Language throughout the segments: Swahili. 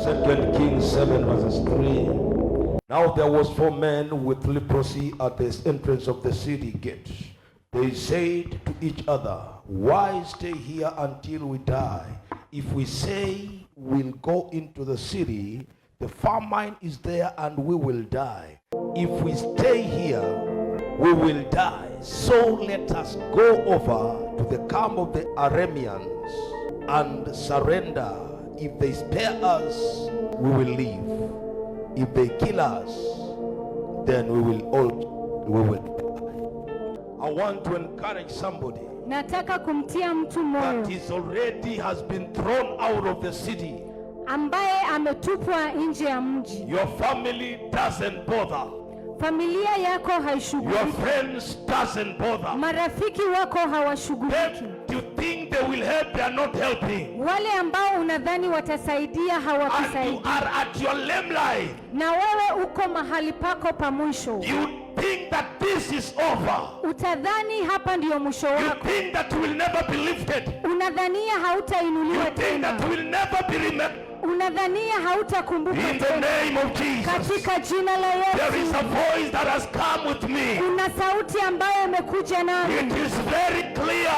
Second Kings 7 verses 3. Now there was four men with leprosy at the entrance of the city gate. They said to each other, "Why stay here until we die? If we say we'll go into the city, the famine is there and we will die. If we stay here, we will die. So let us go over to the camp of the Arameans and surrender. If they spare us, we will live. If they kill us, then we will die." I want to encourage somebody Nataka kumtia mtu moyo that is already has been thrown out of the city. Ambaye ametupwa nje ya mji. Your family doesn't bother. Familia yako Your haishughuliki, friends doesn't bother. Marafiki wako hawashughuliki. Them you think they will help, they are not helping. Wale ambao unadhani watasaidia And you hawakusaidii, are at your limelight. Na wewe uko mahali pako pa mwisho. You think that this is over. Utadhani hapa ndiyo mwisho You wako, think that you will never be lifted. Unadhania You hautainuliwa think tena, that you will never be remembered. Unadhania hautakumbuka In the tena. Name of Jesus. Katika jina la There is Yesu, a voice that has come with me. Kuna sauti ambayo imekuja nami It is very clear.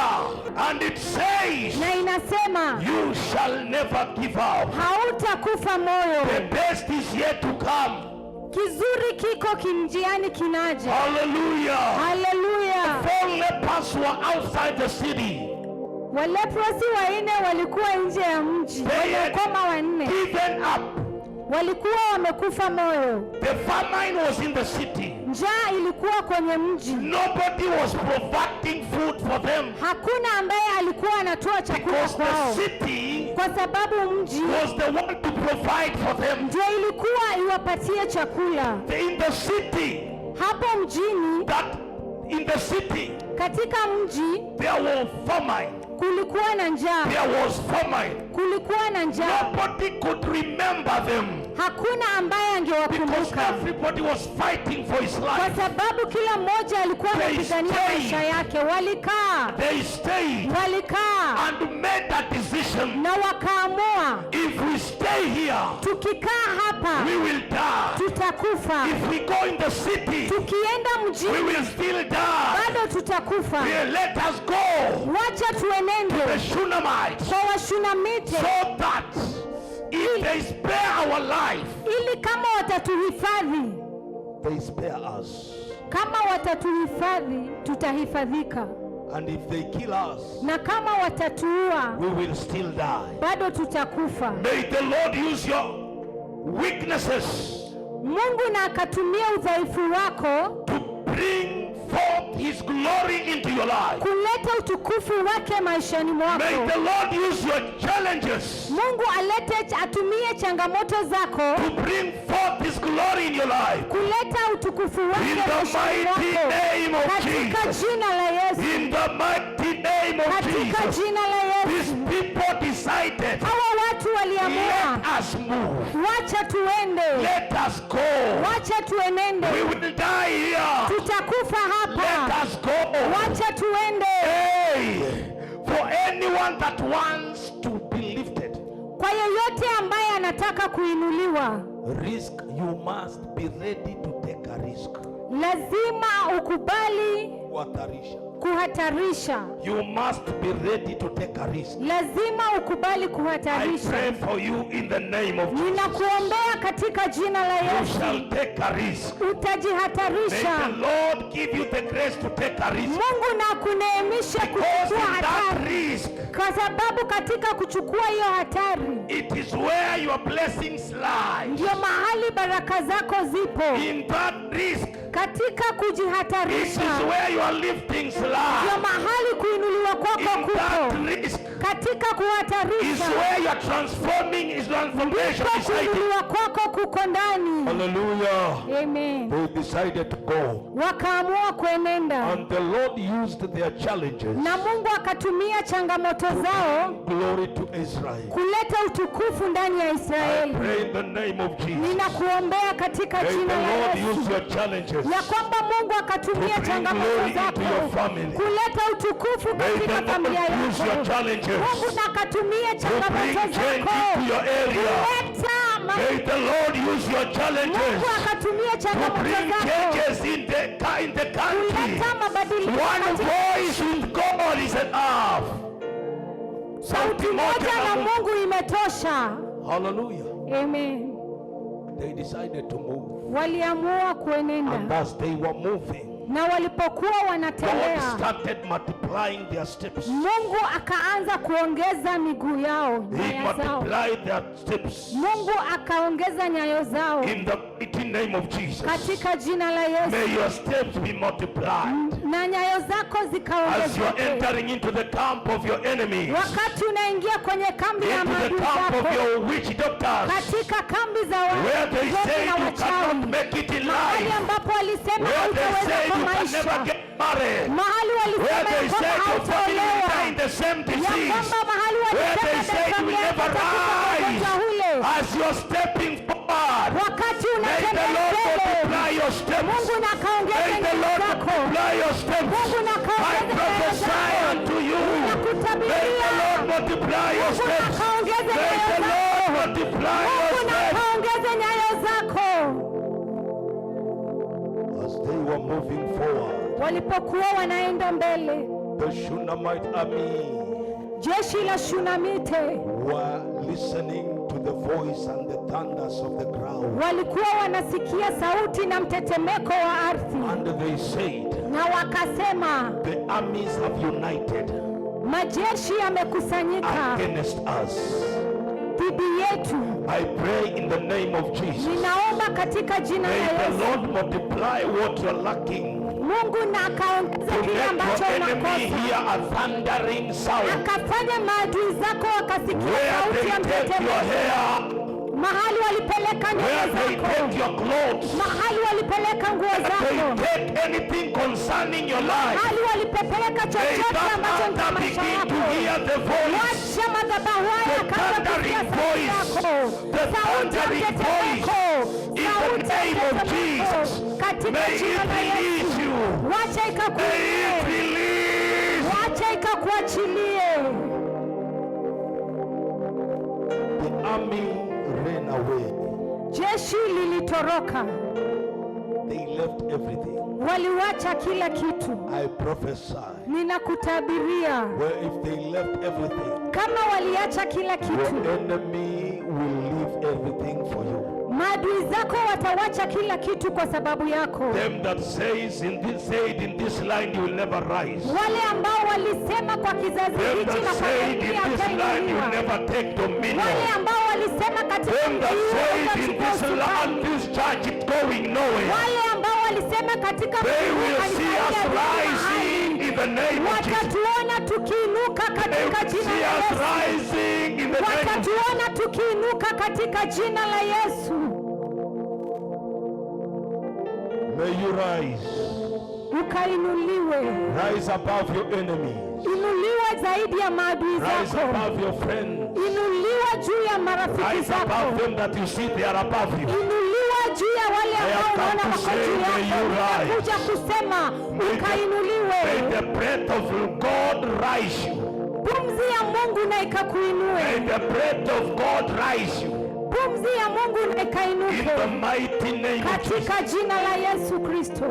And it says, na inasema "You shall never give up." hautakufa moyo. The best is yet to come. Kizuri kiko kinjiani kinaja. Hallelujah. Haleluya! Four lepers were outside the city. Waleprosi wanne walikuwa nje ya mji, They had wenye ukoma wanne given up. Walikuwa wamekufa moyo. The famine was in the city. Njaa ilikuwa kwenye mji, Nobody was providing food for them hakuna ambaye alikuwa anatoa chakula because the kwao, city kwa sababu mji was the one to provide for them. ndio ilikuwa iwapatie chakula. In the city, Hapo mjini, that in the city, katika mji there was famine. Kulikuwa na njaa, There was famine. Kulikuwa na njaa. Nobody could remember them Hakuna ambaye because angewakumbuka everybody was fighting for his kwa life. Sababu kila mmoja alikuwa They anapigania stayed. Maisha yake. Walikaa, They stayed walikaa and made that decision. Na wakaamua, If we stay here, tukikaa hapa we will die. Tutakufa. If we go in the city, Tukienda we mjini will still die. Bado tutakufa. Let us go Wacha tuenende the Shunammite kwa Washunamite so that if they spare our life, ili kama watatuhifadhi, they spare us. Kama watatuhifadhi tutahifadhika, And if they kill us, na kama watatuua we will still die. Bado tutakufa. May the Lord use your weaknesses Mungu na akatumia udhaifu wako to bring forth His glory into your life. Kuleta utukufu wake maishani mwako. May the Lord use your challenges Mungu alete atumie changamoto zako to bring forth His glory in your life. Kuleta utukufu wake In the maishani mighty mwako. Name of Katika Jesus. jina la Yesu. In the mighty name of Katika Jesus. jina la Yesu. These people decided, Hawa watu waliamua, "Let us move. Wacha tuende, Let us go. Wacha tuenende, We will die here. Tutakufa Let hapa, us go." Wacha tuende. Hey, for anyone that wants to be lifted, Kwa yeyote ambaye anataka kuinuliwa, risk, you must be ready to take a risk. Lazima ukubali Kuhatarisha. Kuhatarisha. You must be ready to take a risk. Lazima ukubali I kuhatarisha. Pray for you in the name of Jesus. Ninakuombea katika jina la You Yesu, shall take a risk. May utajihatarisha. The Lord give you the grace to take a risk. Mungu na akuneemishe Because kuchukua in that hatari, risk, kwa sababu katika kuchukua hiyo hatari it is where your blessings lie. Ndio mahali baraka zako zipo. In that risk, Katika it kujihatarisha is where your liftings ndio lie. Mahali kuinuliwa kwako In kupo. That risk Katika is kuhatarisha where your transforming is transformation ndipo is hiding. kuinuliwa kwako kuko ndani. Hallelujah. Amen. They decided to go. Wakaamua kuenenda And the Lord used their challenges na Mungu akatumia changamoto zao glory to Israel. Kuleta utukufu ndani ya I Israeli. Pray in the name of Jesus. Ninakuombea katika May jina the la Lord Yesu use your challenges ya kwamba Mungu akatumia to bring changamoto glory into zako your family. Kuleta utukufu May katika the familia Lord use your yako. Challenges Mungu na akatumia to bring changamoto change zako into your area. Kuleta Ninasema May the Lord use your challenges Mungu akatumia to changamoto bring zako changes in the country. kuleta mabadiliko One katika voice with God is enough. Sauti moja moja na na Mungu. Mungu imetosha. Hallelujah. Amen. They decided to move. Waliamua And kuenenda, as they were moving, na walipokuwa God wanatembea, started multiplying their steps. Mungu akaanza kuongeza miguu yao, He nyayo zao. multiplied their steps. Mungu akaongeza nyayo zao In the mighty name of Jesus. katika jina la Yesu, May your steps be multiplied. Na nyayo zako As you are zikaongezeke entering into the camp of your enemies, wakati unaingia kwenye kambi ya into the maadui camp of zako, your witch doctors, katika kambi za where they warogi say na you wachawi, cannot make it in mahali life, ambapo walisema where they hautaweza say kwa you can maisha, never get married, mahali where walisema they ya say kwamba your family will die in hautaolewa, the same ya disease, kwamba mahali where they walisema say you will familia yako never itakufa kwa rise, ugonjwa ule, as you're stepping forward, wakati may the unatembea Lord mbele, multiply your steps. Mungu na akaongeze May the nyayo Lord zako. multiply your steps. Mungu na I akaongeze nyayo prophesy zako. unto you. May the Nakutabiria. Lord multiply your Mungu na steps. akaongeze May nyayo the zako. Lord multiply your Mungu na steps. akaongeze nyayo zako. As they were moving forward, Walipokuwa wanaenda mbele, the Shunammite army jeshi la Shunamite were listening to the voice and the thunders of the ground. Walikuwa wanasikia sauti na mtetemeko wa ardhi, And they said, na wakasema, "The armies have united majeshi yamekusanyika against us." dhidi yetu. I pray in the name of Jesus. Ninaomba katika jina May la the Yesu, Lord multiply what you're lacking Mungu na akaongeza to kile make ambacho your enemy unakosa, hear a thundering sound. Akafanya maadui zako wakasikia Where sauti they ya take your mtetemeko, hair, mahali walipeleka where nywele they zako, take your clothes, mahali walipeleka nguo they zako, take anything concerning your life. mahali walipeleka May chochote that ambacho ni cha altar maisha begin to yako. hear the voice, Wacha madhabahu haya the yakaanza kusikia thundering sauti voice, yako, the sauti ya thundering voice. mtetemeko, In the sauti ya name of mtetemeko Jesus, katika may jina it la release Yesu. you. Wacha May it ikakuinue, release. wacha ikakuachilie. The army ran away. Jeshi lilitoroka, They left everything. Waliwacha kila kitu. I prophesy. Ninakutabiria, Well, if they left everything, kama waliacha kila kitu, your enemy will leave everything for you. Maadui zako watawacha kila kitu kwa sababu yako. Them that says in this said in this line you will never rise. Wale ambao walisema kwa kizazi Them hichi that na kwa said jamii in this line you will hautainuliwa. never take dominion. Wale ambao walisema katika Them that mji huu said in hautachukua this land usukani. this church is going nowhere. Wale ambao walisema katika They mji huu will kanisa see hili us haliendi mahali. rising in the name of Jesus. Watatuona tukiinuka They katika will jina see la us Yesu. rising in the name of Watatuona tukiinuka katika jina la Yesu. May you rise. Ukainuliwe. Rise above your enemies. Inuliwa zaidi ya maadui Rise zako. above your friends. Inuliwa juu ya marafiki Rise above zako. them that you see they are above you. Inuliwa juu ya wale I ambao have unaona come to wako say, juu may yako. you rise. Ninakuja kusema May ukainuliwe. the breath of God rise you. Pumzi ya Mungu na ikakuinue. May the breath of God rise you. Pumzi ya Mungu na In the ikainuke mighty name of Jesus. katika jina la Yesu Kristo.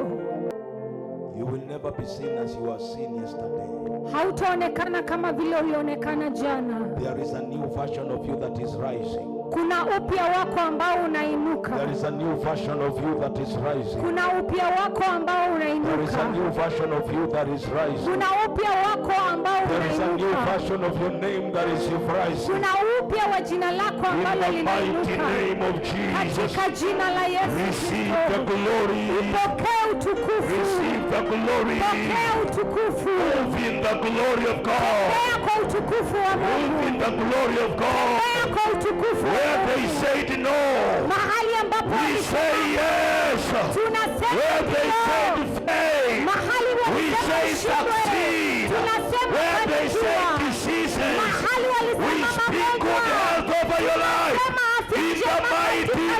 You will never be seen as you were seen yesterday. Hautaonekana kama vile ulionekana jana. There is a new version of you that is rising. Kuna upya wako ambao unainuka. There is a new version of you that is rising. Kuna upya wako ambao There is a unainuka. new version of you that is rising. Kuna upya wako ambao There is a new unainuka. version of your name that is rising. Kuna upya wa jina lako In ambalo the mighty linainuka. name of Jesus, Katika jina la Yesu receive the Kristo. glory. Pokea utukufu. Receive the glory. Pokea utukufu. Move in the glory of God. Pokea kwa utukufu wa Move Mungu. in the glory of God. Pokea kwa utukufu wa Where they Mungu. said no, Mahali ambapo we walisema say yes. tunasema Where they ndio. said fail, Mahali we walisema say ushindwe, succeed. tunasema Where they fanikiwa. say diseases, Mahali we walisema speak good magonjwa, health over your life. sema afya In the njema mighty katika